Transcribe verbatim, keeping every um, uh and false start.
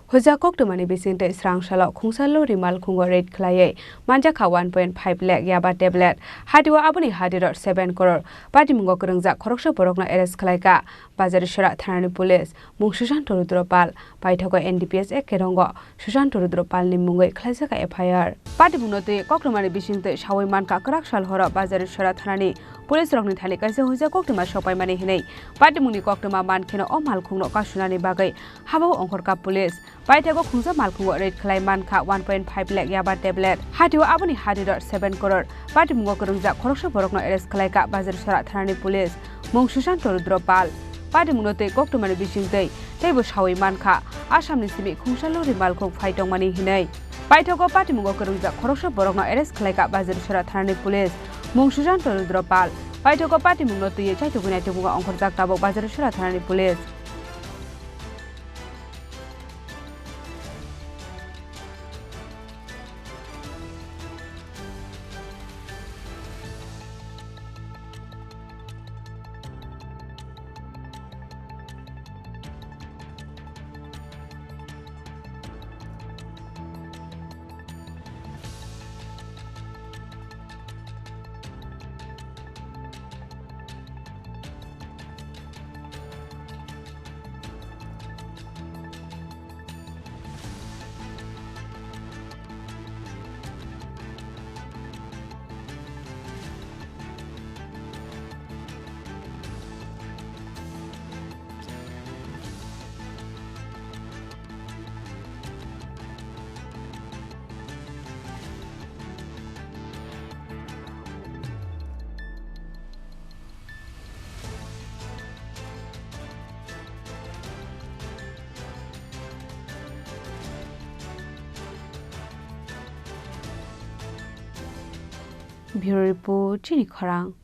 Huja koktwmani bisingtwi srang salo khungsa lori malkhungo raid khwlaiwi manjakha one point five lakh yaba tablet. Hatio aboni hadirok seven crore patimungo kwrwngjak khoroksa borokno arrest khwlaikha Bajarisora thanani police. Mung Susanto Rudra Pal, paithago N D P S A kerongo Susanto Rudra Palni mungwi khwlaijakha F I R. Patimungno twi koktwmani bisingtwi sawi mankha kwrak sal horo Bajarisora thanani police rokni thani kaisa huja koktwma sopaimani hinwi patimungni koktwma mankheno o malkhungno kasunani bagwi habao ongkhorkha police. Paithago khungsa malkhungo raid khwlai mankha one point five lakh yaba tablet. Hatio aboni hadirok seven crore patimungo kwrwngjak khoroksa borokno arrest khwlaikha Bajarisora thanani police. Mung Susanto Rudra Pal. Patimungno twi koktwmani bisingtwi teibo sawi mankha Assamni simi khungsa lori malkhung phai tongmani hinwi. Paithago patimungo kwrwngjak khoroksa borokno arrest khwlaikha Bajarisora thanani police. Mung Susanto Rudra Pal. Paithago patimungno twiwi chaitugwi naitugmungno ongkhorjak tabuk Bajarisora thanani police. Bureau Report, Chini Khorang.